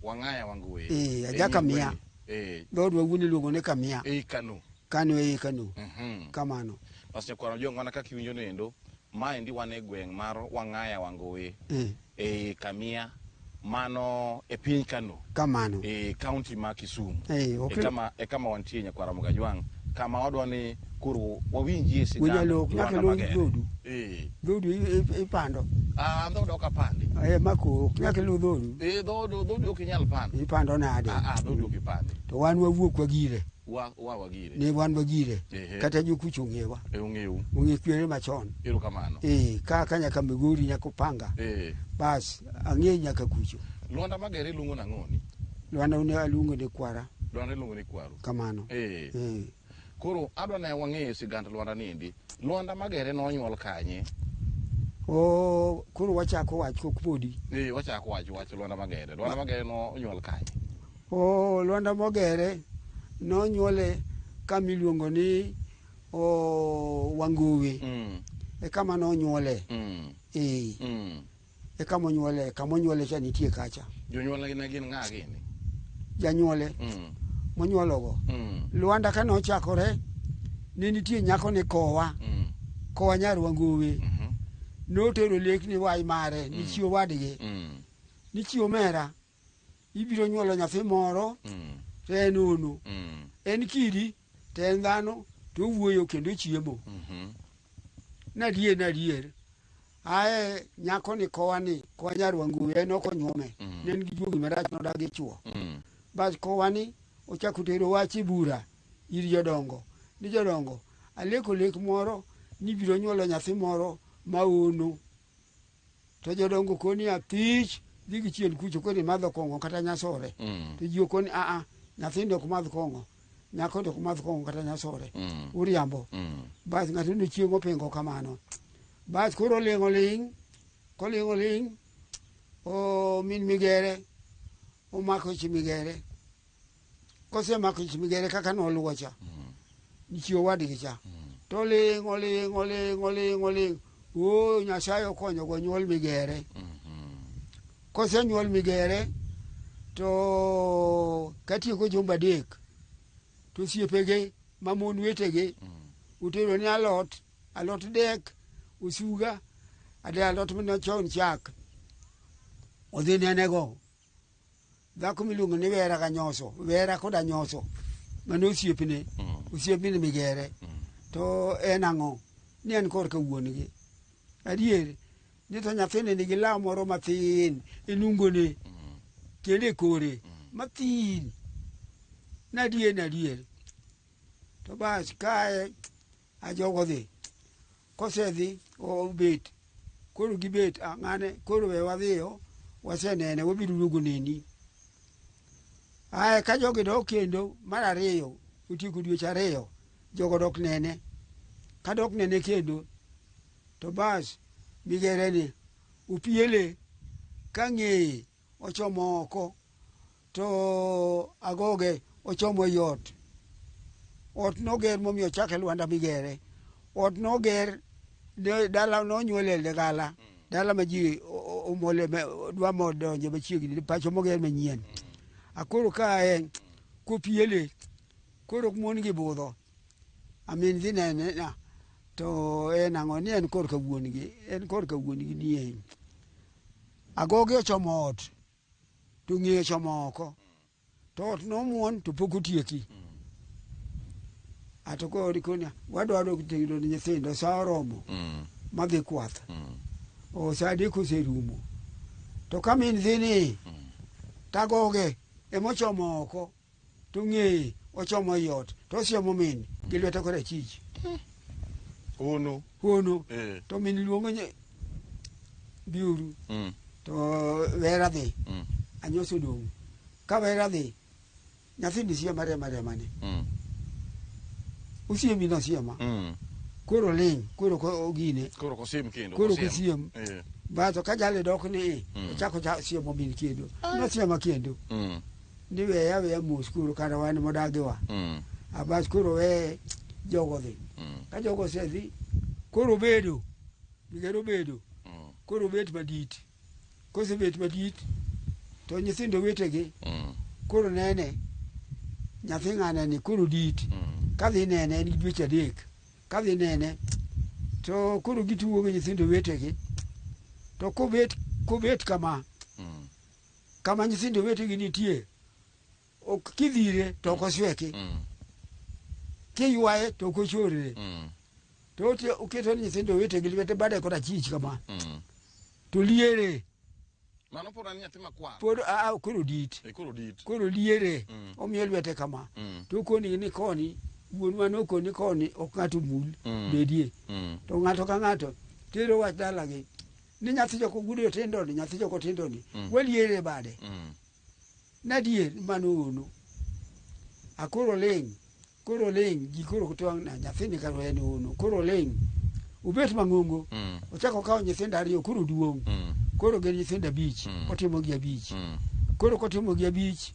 Wang'aya Wangowe. Eh, aja Kamia. Dhoodwa wuon iluongo ni Kamia. Ei Kano. Kano ei Kano. Kamano. Bas nyakwar Ojwang' mana kaka iwinjo noendo, maendi wan e gweng' mar Wang'aya Wangowe. E Kamia mano e piny Kano. Kamano. E county ma Kisumu. Eh, ok. E kama wantie nyakwar Ramogi Ajwang', kama wadwa ni koro wawinjie sigand Unyalo ok nyaka Lwanda luw Magere. dhodu. Eh. Dhodu ipando. Ah, dhood ok apandi. Eh, mako ok nyaka iluw dhodu. Eh, dhood ok inyal pando. Ipando nade? Ah, ah, dhood ok ipandi. To wan wawuok wagire. Wa wagire. Ne wan wagire. Ehe. Kata jokucho ong'ewa. E ong'ewu. Ong'e kwere machon. Erokamano. Eh, ka nyaka Migori nyaka Upanga. Eh. Bas, ang'e nyaka kucho. Lwanda Magere iluongo nang'oni? Lwanda ne aluongo ni kwara. Lwanda iluongo ni kwaru. Kamano. Eh. Eh. Koro adwa ne wang'e sigand Lwanda niendi. Lwanda Magere nonyuol kanye? O, koro wachako wach kok podi. Eh, wachako wach Lwanda Magere. Lwanda Magere nonyuol kanye? O, Lwanda Mogere nonyuole kama iluongo ni Wangowe. E kama nonyuole. Eh. E kama onyuole, kama onyuole cha nitie kacha. Jonyuolne ne gin ng'a gini? Janyuole. Monyuologo. Lwanda ka nochakore, ne nitie nyako ni Kowa. Kowa nyar Wangowe. Notero lek ni wai mare, ni chi owadgi. Ni chi omera, ibiro nyuolo nyathi moro, to en ono. En kidi, to en dhano, to owuoyo kendo ochiemo. Nadier, nadier. Ae nyako ni Kowa ni, Kowa nyar Wangowe, en ok onyuome. Ne en gi juogi marach nodagi chuo. Bas Kowa ni ochako tero wach e bura ir jodongo. Ni jodongo, aleko lek moro ni biro nyuolo nyathi moro ma ono. To jodongo koni athich dhi gi chien kucho koni madho kong'o kata nyasore. To ji okoni a a nyathini ok madh kong'o. Nyako to ok madh kong'o kata nyasore. Uriambo. Bas ng'ato ne chieng' opingo kamano. Bas koro oling' oling', koling' oling', o min Migere omako ich Migere. Kosemako ich Migere kaka noluwo cha. Nichi owadgi cha. To oling' oling' oling' oling' oling'. O Nyasaye okonyo go nyuol Migere. Kosenyuol Migere to katieko jumbe adek to osiepege ma mon wetege otero ni alot, alot dek, osuga, ade alot mane chon chak. Odhi nenego. Dhako miluongo ni Wera ga Nyoso, Wera koda Nyoso, mane osiepne, osiep min Migere. To en ang'o? Ni en korka wuon-gi. Adier, ni to nyathini nigi law moro mathin e nungone, kendo e kore, mathin. Nadier, nadier. To bas kae ajogo dhi. Kosedhi, obet. Koro gibet, ng'ane, koro we wadhiyo, wasenene, wabiro duogo neni. Ae ka jogi dok kendo, mar ariyo, otieko dweche ariyo, jogo dok nene. Ka dok nene kendo, to bas, Migere ni, opiele, ka ng'eye, ochomo oko, to agoge ochomo ei ot. Ot noger momiyo ochake Lwanda Migere. Ot noger, ne dala nonyuole e gala, dala ma ji omole, dwa modonje machiegni, pacho moger manyien. Akoro kae, kopiele, koro mon gi budho. Amin dhi nene, na, to en ang'o, ni en korka wuon gi, en korka wuon gi nie. Agoge ochomo ot, to ng'eye ochomo oko. To ot nomuon to pok otieki. Ato koro koni wadwaro tedo ne nyithindo sa oromo madhi kwath. O sa adek oserumo. To ka min dhi ni, tagoge emochomo oko, to ng'eye ochomo ei ot, to osiemo min gi lwete korachich. Hono. Hono. To min luongo nye biuru. To Wera dhi. Anyoso dong'. Ka Wera dhi, nyathini siema rema rema ni. Osiemi nosiema. Koro ling', koro ko ogine. Koro kosiem kendo. Koro kosiem. Bato ka jali dok ni, ochako siemo min kendo. Nosiema kendo. Ni weya weya mos koro kata wan modagiwa. Abas koro we jogo dhi. Ka jogo osedhi, koro obedo. Migero obedo. Koro obet madit. Kosebet madit, To nyithindo wetegi koro nene nyathi ng'ane ni koro dit. Kadhi nene en gi dweche 3. Kadhi nene to koro gitugo gi nyithindo wetegi. To kobet kama kama nyithindo wetegi nitie ok kidhire to ok osweki. Kiywaye to ok ochorre. To oketo ni nyithindo wetegi lwete bade kod achich kama. To liere. Mano pod en nyathi makwar. Pod koro dit. Koro dit. Koro liere. Omiyo lwete kama. To koni ni koni wuonwa nokoni koni ok ng'ato mul bedie. To ng'ato ka ng'ato tero wach dalagi ni nyathi joko gudo tindo ni nyathi joko tindo ni waliere bade. Nadier mano ono. Akoro ling. Koro ling ji koro twang' na nyathini karo en ono. Koro ling. Ubet mang'ongo. Ochako kawo nyithindo 2 koro duong'. Koro gin nyithindo 5. Otimo gi 5. Koro kotimo gi 5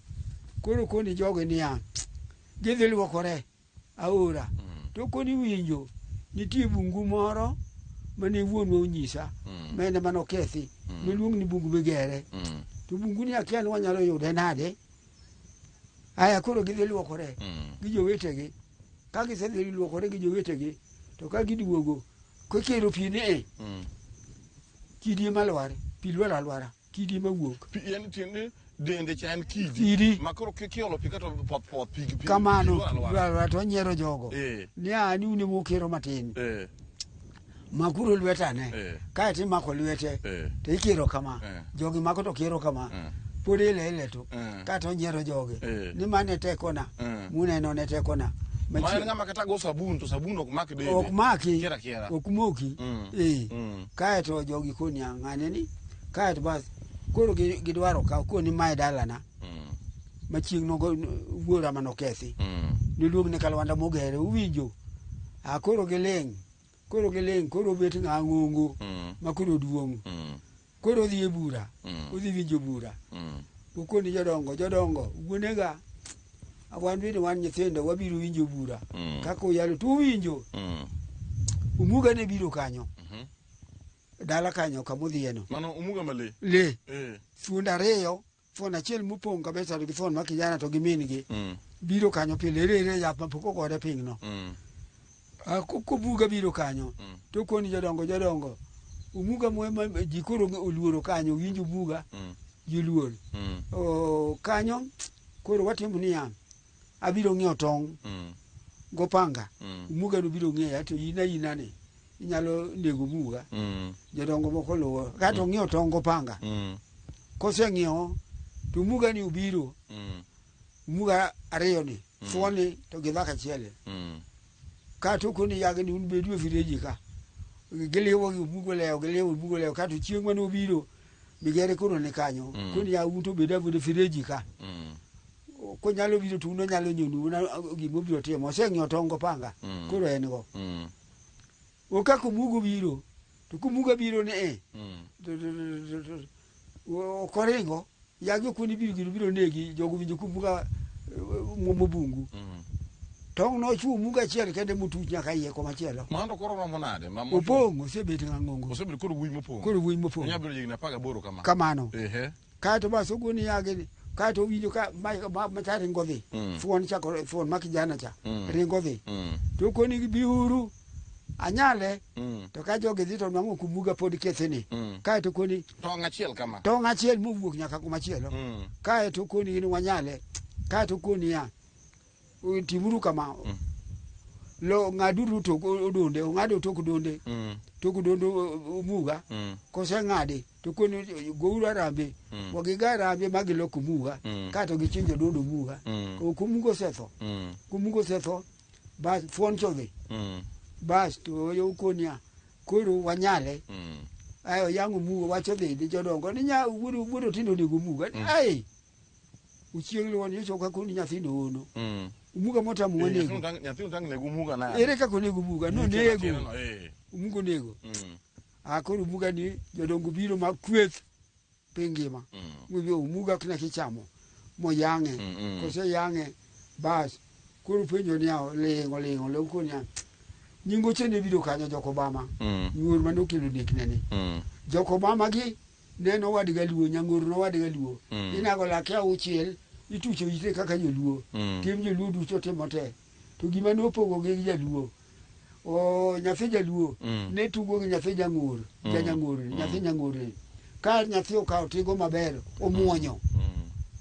koro koni jogi niya gidhi luokore aora. To koni winjo nitie bungu moro mane wuonwa onyisa ma en ema nokethi. Noluong ni bungu migere. To bungu ni akia ni wanyalo yude nade. Aya koro gidhi luokore gi jowetegi. Ka gisedhi luokore gi jowetegi to ka giduogo kokero pi ni kidi ema lwar, pi lwar alwara, kidi ema wuok. Pi en tiende dende cha en kidi. Kidi. Ma koro kiolo pi kata poth poth pi pi. Kamano lwar alwara. lwar alwara to onyiero jogo. Ni a ni un ema ukiro matin. Makuru lwetane. Kaeto imako lwete. To ikiro kama. Jogi mako to kiro kama. Pod ile ile to. Kaeto onyiero jogi. Ni mane tekona. Muneno ne tekona. Ma en ng'ama kata go sabun to sabun ok mak dende. Ok maki. Kiera kiera. Ok moki. Kaeto jogi koni ng'ane ni. Kaeto bas koro gidwaro ka koni mae dalana. Machieng' nogo wuora manokethi. Niluong ni Kalwanda Mogere uwinjo. A koro giling'. Koro giling' koro bet ng'a ng'ongo ma koro duong'. Koro odhi e bura. Odhi winjo bura. Okoni jodongo, jodongo, wuonega wan bende wan nyithindo wabiro winjo bura. Kaka uyalo to uwinjo. Omuga ne biro kanyo. Dala kanyo kamodhieno. Mano omuga ma le. Le. Thuond 2, thuon achiel mopong' kabisa to gi thuon ma kijana to gi min gi. Biro kanyo pile ere yath mapok ogore pinyno. Komuga biro kanyo. To koni jodongo jodongo. Omuga ma ji koro oluoro kanyo winjo omuga. Ji luor. Kanyo koro watimo niya abiro ng'iewo tong' gopanga. Omuga no biro ng'eya to in aina ni inyalo nego omuga. Jodongo moko luwo. Kato ng'iewo tong' gopanga. Koseng'iewo to omuga ni obiro. Omuga 2 ni thuon to gi dhako achiel. Kato koni yagni un bedu e fireji ka. Giliwo gi omugo lewo, giliwo omugo lewo. Kato chieng' mane obiro migere koro ni kanyo. Koni ya un to beda e fireji ka. Konyalo biro to un onyalo nyonu una gima obiro timo. Oseng'iewo tong' gopanga. Koro en go. O kaka omugo biro. To komuga biro ni ok oringo. Yagi ok ni biro gino biro negi jogo winjo komuga muomo bungu. Tong' nochwo omuga achiel kende motuch nyaka iye komachielo. Mano koro romo nade? Opong' osebet ng'ang'ongo. Osebet koro wuoyi mopong'. Koro wuoyi mopong'. Onyalo bedo higni 18 kama. Kamano. Kaeto bas ogoni yagi kaeto owinjo ka macha ringo dhi. Thuon cha thuon ma kijana cha ringo dhi. To koni biuru anyale. To ka jogi dhi to nwang'o kumuga pod kethini. Kaeto koni tong' achiel kama. Tong' achiel mowuok nyaka kumachielo. Kaeto koni gin wanyale. Kaeto koni ya timuru kama. Lo ng'aduru tok odonde, ong'ado tok odonde. Tok odonde omuga. Koseng'adi to koni gouru arambe. Wagiga arambe ma giloko omuga. Kaeto gichinjo odonde omuga. Kumuga osetho. Kumuga osetho bas thuon chodhi. Bas to yo konia koro wanyale. Ayo yango omuga wacho dhi ni jodongo ni nya wuodo tindo onego omuga. Ai uchieng' luwo ni ochoka koni nyathino ono. Omuga motamo wanego. Nyathino tang' nego omuga na. Ere kaka onego omuga? No nego. Omuga onego. Koro omuga ni jodongo biro ma kweth piny ngima. Mobiro omuga kna kichamo moyang'e. Koseyang'e bas koro penjo niya ling' oling' oling' konia nyingoche ne biro kanyo jok Obama. Nyuor mane okelo nekne ni. Jok Obama gi Ne nowadgi luo, nyang'or nowadgi luo. Inago lake auchiel, itucho ite kaka joluo. Tim joluo duto timo te. To gima nopogogi gi jaluo, o nyathi jaluo ne tugo gi nyathi jang'or, janyang'or, nyathi nyang'or ni. Ka nyathi okawo tigo maber, omuonyo.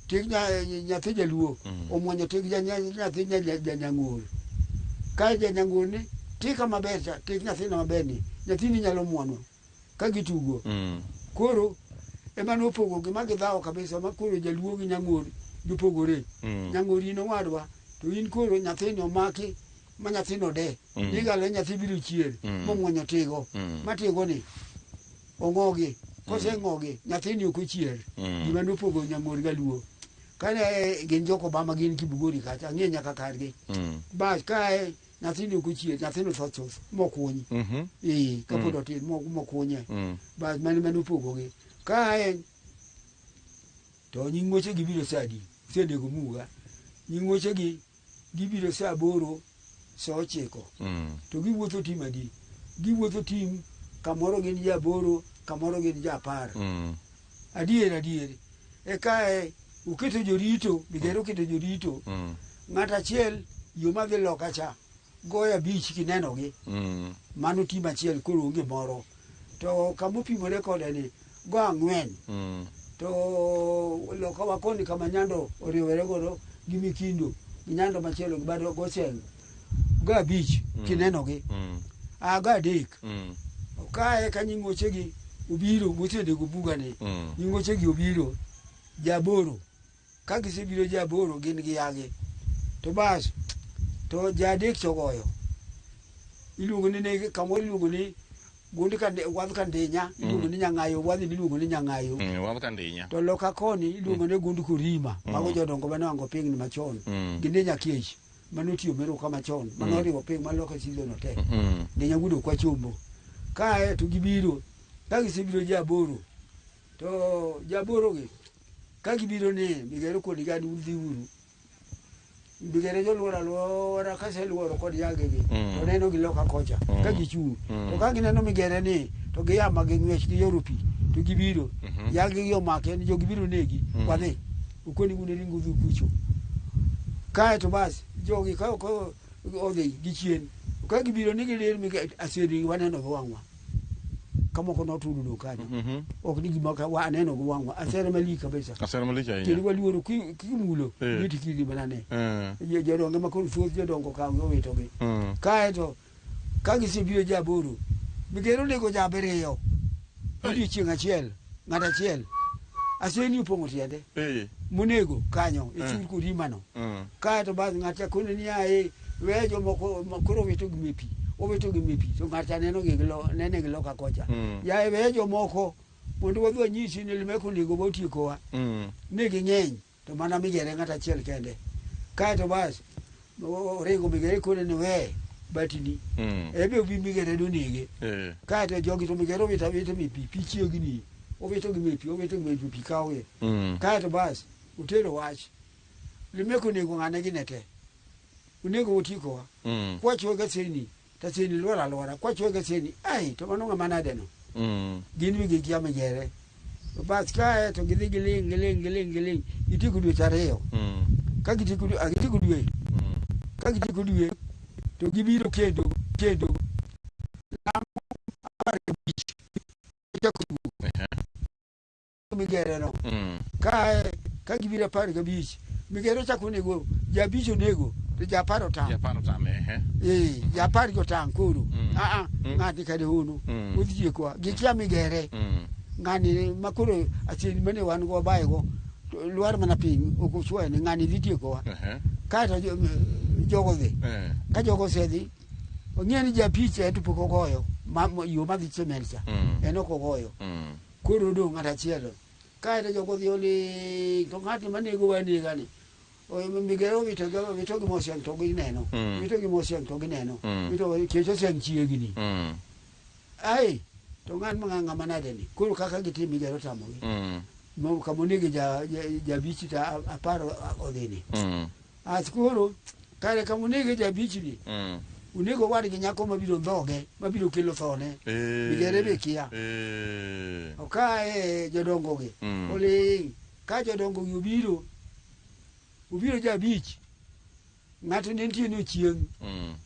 Tig nyathi jaluo, omuonyo tig nyathi janyang'or. Ka janyang'or ni, tika maber cha, tik nyathina maber ni, nyathini nyalo muono ka gitugo. Koro ema nopogogi ma gidhawo kabisa ma koro jaluo gi nyang'or gipogore. Nyang'or in owadwa, to in koro nyathini omaki ma nyathino de. Igalo nyathi biro chier, momuonyo tigo. Ma tigo ni ong'ogi. Koseng'ogi, nyathini ok ochier. Gima nopogo nyang'or galuo. Kane gin jok Obama gin Kibugori kacha, ang'e nyaka kargi. Bas kae nyathini ok ochier, nyathino tho chuth, mokuny. Ee, kapod otin, mokunye. Bas mano mane opogogi. Kae to nying'oche gi biro saa adi? Osenego muga. Nying'oche gi gibiro saa 8, saa 9. To giwuotho tim adi? Giwuotho tim kamoro gin ji 8, kamoro gin ji 10. Adier adier. E kae oketo jorito, Migero oketo jorito. Ng'at achiel yo madhi loka cha goyo 5 kinenogi. Mano tim achiel koro onge moro. To kamopimore kode ni go 4. To loka wa koni kama Nyando oriwore godo gi Mikindo, gi Nyando machielo gi bado Goseng. Go 5 kinenogi. A go 3. Kae ka nying'ochegi obiro mosenego bugani. Nying'ochegi obiro 8. Ka gisebiro 8 gin gi yagi. To bas to ja 3 chogoyo. Iluongo ni ne kamoro iluongo ni gund kande wadh kandinya iluongo ni nyang'ayo wadhi iluongo ni nyang'ayo. Wadh kandinya. To loka koni iluongo ni gund korima. Mago jodongo mane ohango pingni machon. Gi ndinya kech mane otiyo meruka machon mane oriwo piny maloka season te. Ndinya gudo kwa chombo. Kae to gibiro. Ka gisebiro 8 to 8 gi ka gibiro ni Migero kod gani udhi uru. Migero joluoro aluora kaseluoro kod yagegi to neno gi loka kocha ka gichung'. To ka gineno Migere ni to gia ma ging'wech giyoro pi to gibiro. Yagegi omake ni jogi biro negi. Wadhi. Ukoni un ringo udhi kucho. Kae to bas jogi ka odhi gichien. Ka gibiro ni gilir Migere aserni waneno gi wang'wa. Kamoko notudo do kanyo. Ok ni gima ka waneno gi wang'wa. Asere malich kabisa. Asere malich ahinya. Kendo waluoro kimulo lweti kiri mana ne. Jodongo ma koro thoth jodongo kawo gi owitogi. Kae to ka gisebiro 8, Migero onego 7. Odiochieng' achiel, ng'at achiel. Aserni opong'o tiende. Monego kanyo e chur korimano. Kae to bas ng'at cha kone ni ae we jomoko koro owito gi mepi. Owito gi mepi to ng'at cha neno gi nene gi loka kocha. Yaye we jomoko mondo wadhi wanyisi ni Limeko onego wotiekowa. Ne ging'eny to mana Migere ng'at achiel kende. Kae to bas oringo Migere kone ni we batini. Ebe obi Migere donege. Kae to jogi to Migere owito awita mepi, pi chiegni. Owito gi mepi, owito gi mepi, pi kawogi. Kae to bas otero wach. Limeko onego ng'ane gine te. Onego otiekowa. Kwachuoyo gaserni, to aserni luoro aluora. Kwachuoyo gaserni, ai to mano ng'ama nade no. Gin wigi kia Migere. Bas kae to gidhi giling' giling' giling' giling'. Gitieko dweche 2. Ka gitieko dwe, gitieko dwe. Ka gitieko dwe to gibiro kendo kendo. Lamo 15. Gichako duogo. Migere no. Kae ka gibiro 15, Migere ochako onego 5 onego to 10 otang'. 10 otang'. 10 gi otang' koro. Ng'ati kade hono. Odhi tiekowa. Gikia Migere. Ng'ani ma koro achiel mane wan go baye go lwar mana piny ok ochwoye ni ng'ani dhi tiekowa. Kae to jogo dhi. Ka jogo osedhi, ong'e ni japich en to pok ogoyo yo madhi cement cha. En ok ogoyo. Koro odong' ng'at achiel. Kae to jogo odhi oling' to ng'atni manego wanega ni. Migere owito gi mosiang' to gineno. Owito gi mosiang' to gineno. Owito kech osiang' chiegni. Ai to ng'at ma ng'ama nade ni. Koro kaka gitim Migere otamogi. Kama onego 5 to 10 odhi ni. As koro kare kama onego 5 ni. Onego wadgi nyako mabiro ndhoge, mabiro kelo thone. Migere be kia. Okae jodongo gi. Oling'. Ka jodongo gi obiro, obiro ja abich, ng'ato ne nitie ni ochieng',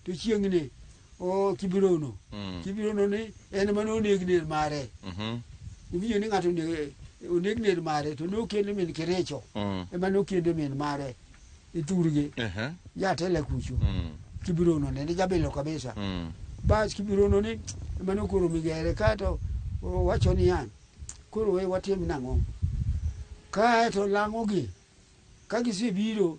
to chieng' ni o kibirono. Kibirono ni en mane oneg ner mare. Iwinjo ni ng'ato oneg ner mare to ne okende min Kericho. Ema ne okende min mare e thurgi. Jatelo kucho. Kibirono ne ni jabilo kabisa. Bas kibirono ni ema ne okoro Migere kaeto owacho niya, koro we watim nang'o? Kaeto lang'ogi ka gisebiro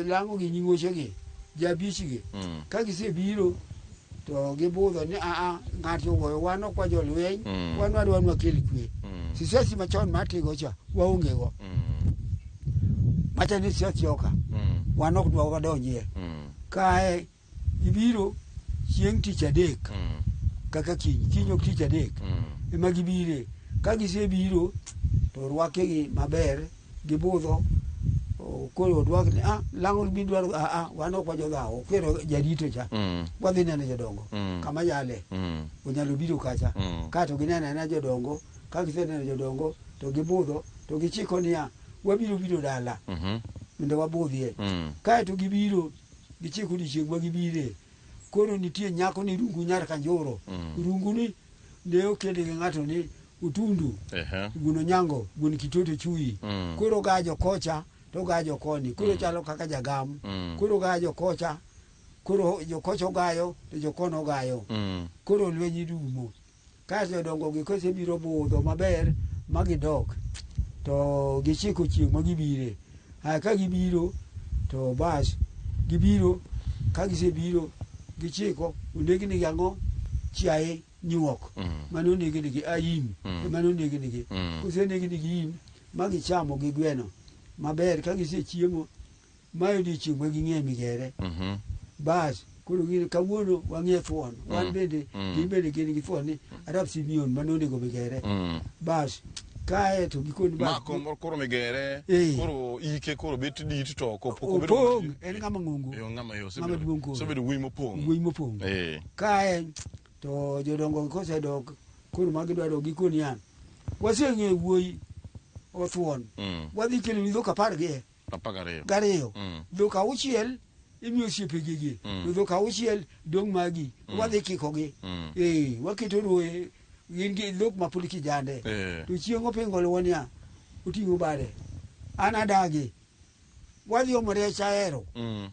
lang'ogi nyingochegi jabichgi ka gisebiro to gibudho ni aa ng'ato ogoyo wan ok wajolweny wan wadwa ni wakel kwe. Sisasi machon matigo cha waonge go. Macha ni sisasi oka wan ok dwa wadonjie. Kae gibiro chieng' tich adek kaka kiny kiny ok tich adek ema gibire. Ka gisebiro to rwakegi maber gibudho koro dwak ni ah lang'o bidwaro ah wan ok wajodhawo koro jarito cha wadhi neno jodongo kama yale onyalo biro kacha kato gineno anena jodongo ka giseneno jodongo to gibudho to gichiko niya wabiro biro dala mondo wabudhie. Kaeto gibiro gichiko odiochieng' ma gibire. Koro nitie nyako ni Rungu nyar Kanjoro. Rungu ni ne okende gi ng'ato ni Otundu. Wuon Onyango, wuon Kitoto Chui. Koro gajo kocha to gajo koni. Koro chalo kaka jagam. Koro gajo kocha, koro jokocha ogayo to jokono ogayo. Koro lweny rumo. Kaeto jodongo gi kosebiro budho maber ma gidok to gichiko chieng' ma gibire. Aya ka gibiro to bas gibiro ka gisebiro gichiko onegnigi ang'o? Chiaye nyuok. Mano onegnigi aim. Mano onegnigi. Kosenegnigi im ma gichamo gi gweno maber ka gisechiemo ma odiochieng' ma ging'e Migere. Bas koro gin kawuono wang'e thuon. Wan bende gin bende gin gi thuon ni Arap Simeon mane onego Migere. Bas kae to gikoni bas. Ma koro Migere koro ike koro bet dit to ok opong' en ng'ama ng'ongo. Ng'ama Ng'ama duong' koro. Osebedo wuoyi mopong'. Wuoyi mopong'. Kae to jodongo kosedok koro ma gidwaro gikoni ya waseng'eyo wuoyi othuon. Wadhi kelo ni dhok apar gi gariyo. Dhok auchiel imiyo osiepegigi. To dhok auchiel dong' magi. Wadhi kikogi. Waketo roye gin gi dhok mapod kijande. To chieng' opingo luwo niya oting'o bade. An adagi. Wadhi omo rech ahero.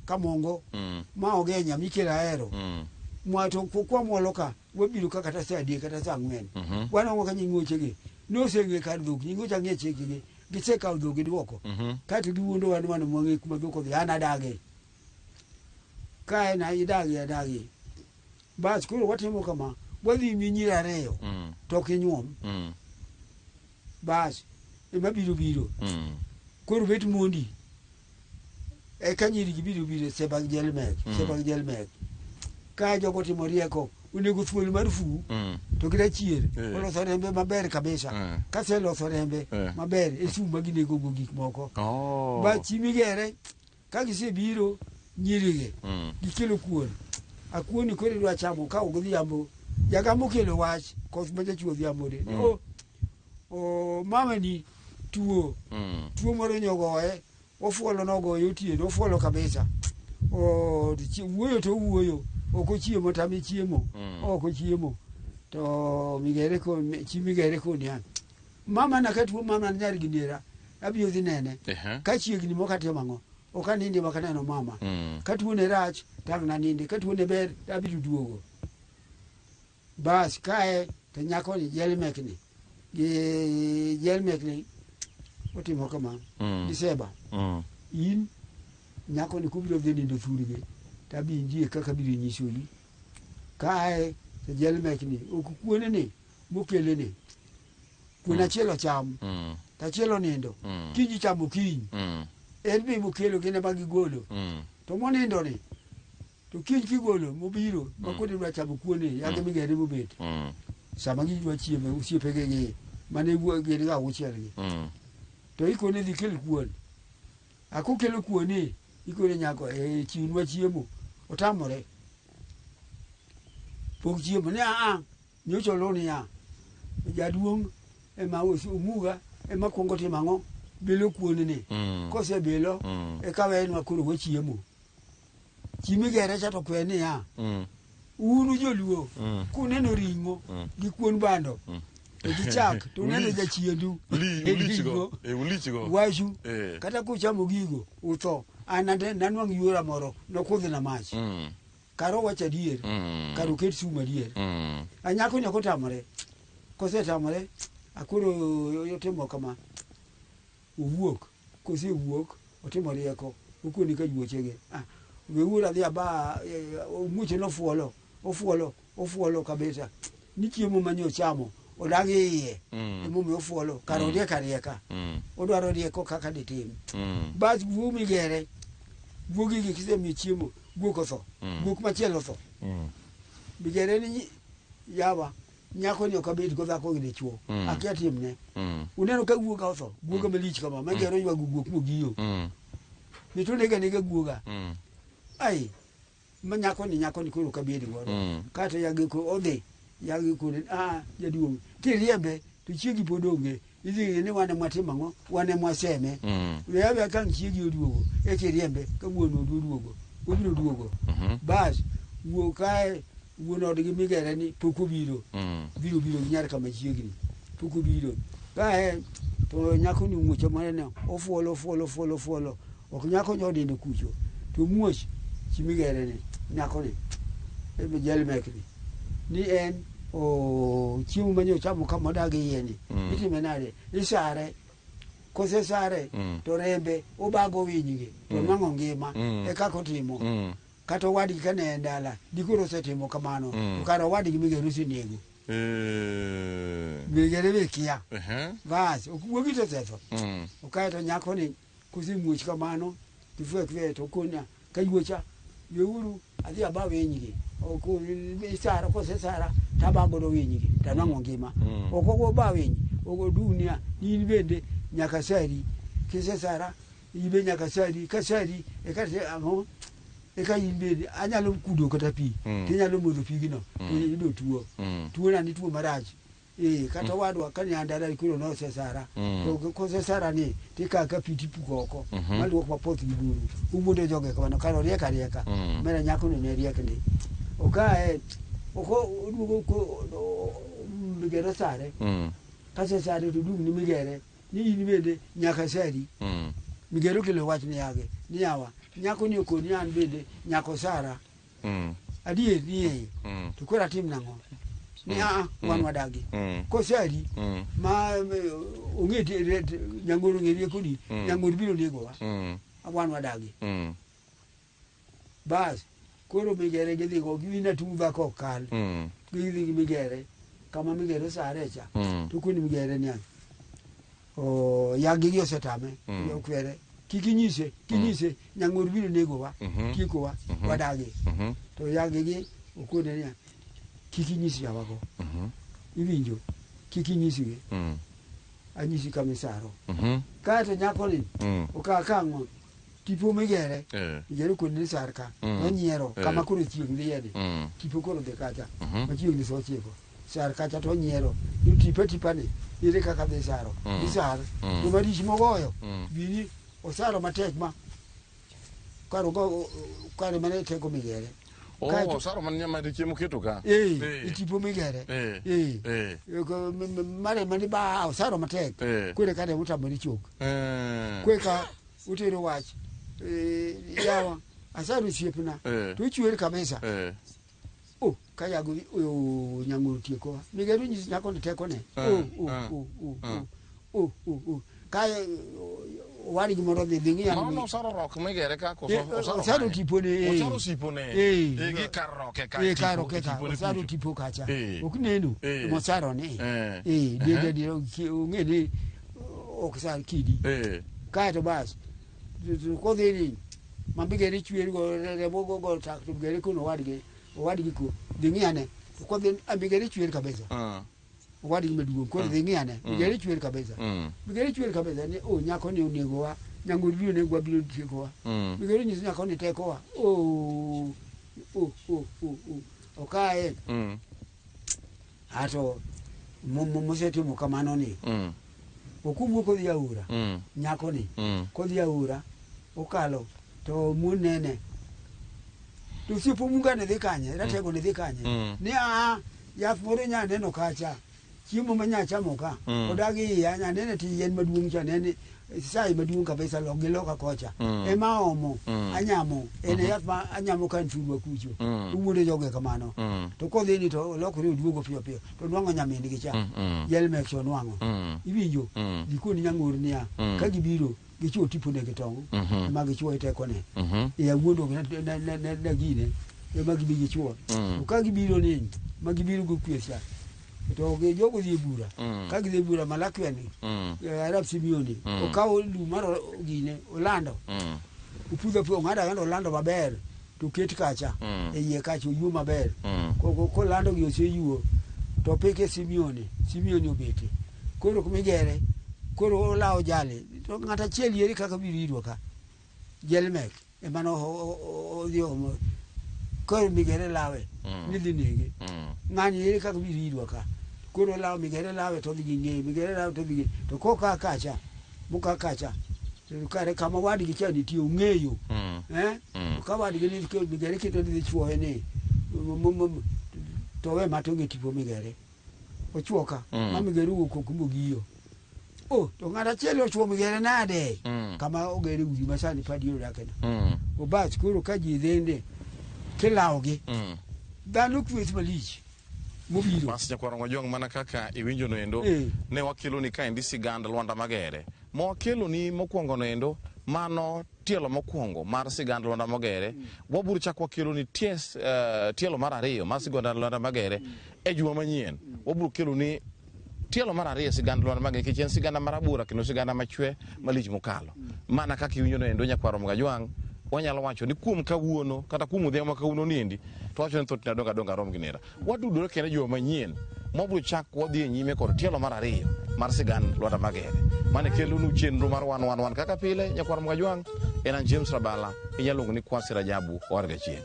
Kamongo. Ma ogenya mikelo ahero. Mwa to kwamwolo ka wabiro ka kata saa adek kata saa ang'wen. Wanwang'o ka nyingochegi noseng'e kar dhok nyingoche ang'e chikgi gisekawo dhok giduoko. Kaeto giwuondo wan wan mwang'e kuma dhok odhi an adagi. Kae na idagi adagi. Bas koro watimo kama wadhi mi nyiri ariyo to ok inyuom. Bas ema biro biro. Koro bet mondi. Eka nyiri gi biro biro Seba gi Jelmek, Seba gi Jelmek. Ka jogo timo rieko, onego thuol mar fu to gi rachier oloso rembe maber kabisa. Kaseloso rembe maber e sum ma ginego go gik moko. Ba chi Migere ka gisebiro nyirigi gikelo kuon. Akuoni koro idwa chamo ka godhiambo. Jagam okelo wach koth ma jachuo odhiambo ni. O mama ni tuo. Tuo moro nyogoye ofuolo nogoye otieno ofuolo kabisa. O wuoyo to owuoyo ok ochiemo tame chiemo. Ok ochiemo. To Migere ko chi Migere koniya mama na ka tuo mama nyar gi nera abiro dhi nene. Ka chiegni mok atimo ang'o? Ok anindi mak aneno mama. Ka tuo ne rach tang' nanindi, ka tuo ne ber abiro duogo. Bas kae to nyako ni Jelmek ni gi Jelmek ni otimo kama. Gi Seba. In nyako ni kubiro dhi nindo thurgi to abi injie kaka abiro nyisoi. Kae to Jelmek ni ok kuone ni mokele ni. Kuon achiel ocham, to achiel onindo. Kiny ichamo kiny. En be mokelo gin ema gigolo. To monindo ni to kiny kigolo mobiro ma koro idwa chamo kuon ni yage Migere mobet. Sama gidwa chiemo osiepege gi mane gin ga auchiel gi. To ikone dhi kel kuon. Akokelo kuon ni ikone nyako chiwnwa chiemo. Otamore. Pok chiemo ni aa, nyocha oluw niya, jaduong' ema omuga ema kuongo timo ang'o? Bilo kuon ni. Kosebilo, eka wenwa koro wachiemo. Chi migere cha to kwe niya, un joluo, kuneno ring'o gi kuon bando, to gi chak, to uneno jachiendu. Ulichgo. Ulichgo. Wachu, kata kuchamo gigo, utho. An nanwang' yuora moro, nokudhna mach. Kar owacho adier, kar oket sum adier. Anyako ni ok otamore. Kosetamore, akoro otimo kama. Owuok, kosewuok, otimo rieko, okoni ka juochege. Ah, weuru adhi aba, omuoche nofuolo, ofuolo, ofuolo kabisa. Ni chiemo mane ochamo, odagi iye. Emomiyo ofuolo, kar oriek arieka. Odwaro rieko kaka ditim. Bas guo migere, guogi gi kisemiyo chiemo, guok otho. Guok machielo otho. Migere ni yawa, nyako ni ok abed go dhako gi dichuo. Akia timne. Uneno ka guoga otho, guoga malich kama, migere oywago guok mogiyo. Mit onega nega guoga. Ai, ma nyako ni koro ok abed godo. Kato yagi ko odhi, yagi kone, ah, jaduong', kiriembe to chiegi pod onge. Idhi ng'e ni wan ema watimo ang'o? Wan ema waseme. We aweya ka ang' chiegi oduogo, eka iriembe ka wuon odu oduogo. Obiro duogo. Bas, wuo kae, wuon odgi migere ni pok obiro. Biro biro gi nyar kama chiegni. Pok obiro. Kae, to nyako ni muoch mare no, ofuolo, ofuolo, ofuolo, ofuolo. Ok nyako nyo onindo kucho. To muoch chi migere ni, nyako ni, e jelmek ni. Ni en, o chiemo mane ochamo kama odagi iye ni. Itime nade? Isare. Kosesare, to rembe obago winygi, to nwang'o ngima. E kaka otimo. Kata owadgi kane en dala, dikoro osetimo kamano. To kar owadgi migere osenego. Migere be kia. Bas, ok wuogi to osetho. Okae to nyako ni kosemuoch kamano, tifwe kwe to konya ka yuocha, weuru adhi aba winygi. Ok isara kosesara tabago do winygi tanwang'o ngima. Ok ogo ba winy, ogo dunia in bende nyaka sari. Kisesara in be nyaka sari, ka sari eka ang'o? Eka in bende anyalo kudo kata pi, tinyalo modho pigno, to iyudo tuo. Tuo na ni tuo marach. Kata wadwa ka ne an dala koro nosesara. To kosesara ni tikawo ka pi tipuko oko. Maluok mapoth gi buru. Owuondo joge kamano kar oriek arieka. Mera nyako ni ne riek ndi. Okae oko oduogo ko migere sare. Kasesare to dung ni migere. Ni in bende nyaka sari. Migere okelo wach ni yage. Ni yawa. Nyako ni okoni an bende nyako sara. Adier ni e. To koro atim nang'o? Ni a wan wadagi. Kosari ma ong'e nyang'oro ng'e rieko ni nyang'oro biro negowa. Wan wadagi. Bas koro migere gidhi go giwina tung' dhako ok kal. Gidhi gi migere kama migere osare cha. To koni migere niya. O yagi gi osetame. Okwere. Kik inyise, kinyise nyang'oro biro negowa, tiekowa, wadagi. To yagi gi okone niya, kik inyis yawago. Iwinjo, kik inyisgi. Anyisi kama isaro. Kaeto nyako ni, okaw kang'o, tipo migere, migere okone ni sar ka, nonyiero, kama koro chieng' dhiye ni. Tipo koro dhi kacha, machiegni sa ochiko. Sar kacha to onyiero, ni tipo tipa ni, ere kaka dhi saro. Isar, to marich mogoyo, bini osaro matek ma, kar ogo, kare mane teko migere. Oh, osaro man nyama chiemo keto ka. Tipo migere. Mare mani ba osaro matek. Kwere kare otamore chok. Kweka utero wach. Yawa, asaro osiepna. To ochwer kabisa. Oh, kayago nyang'oro tiekowa. Migere nyis nyako ni tekone. Oh. Kae owadgi moro dhi dhi ng'iyo. Mano osaro rok migere ka koso osaro. Osaro tipone. Osaro sipone. Gi kar roke ka. Kar roke ka. Osaro tipo kacha. Ok neno. Mosaro ni. Dende di ong'e ni ok sar kidi. Kae to bas. Kodhi ni mabigere chwer go remo go go tak to migere kono owadgi. Owadgi ko dhi ng'iyane. To kodhi migere chwer kabisa. Owadgi maduong' koro dhi ng'iyane. Migere chwer kabisa. Migere chwer kabisa ni o nyako ni onegowa. Nyang'or biro negowa biro tiekowa. Migere nyiso nyako ni tekowa. Oh. O o o o okaye. Ato mosetimo kamano ni. Okuwuok kodhi aora. Nyako ni. Kodhi aora okalo to mon nene. To osiepo Omunga ne dhi kanye? Ratego ne dhi kanye? Ni a yath moro nya neno kacha. Chiemo ma nya chamo ka. Odagi iya nya nene ti yien maduong' cha nene sai maduong' kabisa lok gi loka kocha. Ema omo anyamo en yath ma anyamo ka thurwa kucho. Owuonde joge kamano. To kodhi ni to olokore oduogo piyo piyo. To nwang'o nyamin gi cha. Jelmek cha onwang'o. Iwinjo? Gikoni nyang'or niya ka gibiro gichuo tipone gi tong' ema gichuo e tekone. E awuondo na gine ema gibi gichuo. To ka gibiro ni ma gibiro go kweth cha to jogo dhi e bura. Ka gidhi e bura Malakweni Arab Simeoni okawo lum mar gine olando. Opudho apuo ong'ado ang'ada olando maber to ket kacha e iye kacha oyuo maber. Kolando gi oseyuo to pike Simeoni, Simeoni obete. Koro kumigere koro olawo jali to ng'at achiel yiere kaka biro irwa ka. Jelmek ema no odhi omo. Koro migere lawe ni dhi nege. Ng'ani ere kaka biro irwa ka. Koro lawo migere lawe to dhi gi ng'eye, migere lawe to dhi gi to koka kacha, moka kacha. To kare kama wadgi cha nitie ong'eyo. To ka wadgi ni migere kito dhi chuoye ni to we matonge tipo migere. Ochuoka ma migere owuok oko mogiyo. Oh, to ng'at achiel ochuo migere nade? Kama ogere udi ma sani padi odake no. Obas koro ka ji dhende kilawogi. Dhano kweth malich mobiro. Bas nyakwar Ng'ojwang' mana kaka iwinjo noendo ne wakelo ni kaendi sigand Lwanda Magere. Ma wakelo ni mokwongo noendo mano tielo mokwongo mar sigand Lwanda Magere. Wabiro chak wakelo ni tielo mar ariyo mar sigand Lwanda Magere e juma manyien. Wabiro kelo ni tielo mar ariyo sigand Lwanda Magere nikech en sigana marabora kendo sigana machwe malich mokalo. Mana kaka iwinjo noendo nyakwar Ng'ojwang' wanyalo wacho ni kuom kawuono kata kuom odhiambo ma kawuono niendi to wacho ni thothne adongo adonga rom gi nera. Watudore kendo juma manyien mwabiro chak wadhi e nyime kod tielo mar ariyo mar sigand Lwanda Magere. Mane kelonu chenro mar wan wan wan kaka pile nyakwar Ng'ojwang' en an James Rabala inyalo luongo ni Kwasi Rajabu Owarga Chieng'.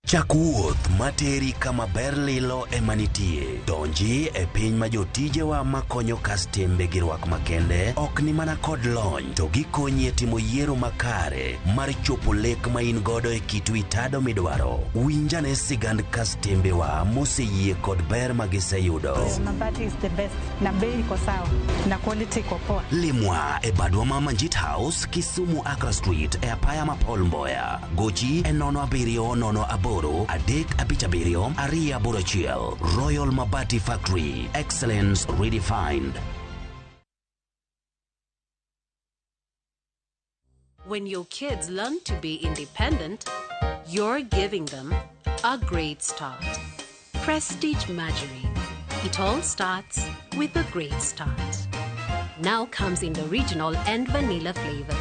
Chak wuoth materi kama ber lilo ema nitie. Donji e piny ma jotijewa makonyo kastembe gi rwak makende ok ni mana kod lony to gikonyi e timo yiero makare mar chopo lek ma in godo e kit wi tado midwaro. Winjane sigand kastembewa moseyie kod ber ma giseyudo. Mabati is the best na bei iko sawa na quality iko poa. Limwa e badwa ma Manjit House, Kisumu Accra Street e apaya ma Paul Mboya. Gochi e 07 08 357 281. Royal Mabati Factory. Excellence redefined. When your kids learn to be independent, you're giving them a great start. Prestige Margarine. It all starts with a great start. Now comes in the original and vanilla flavor.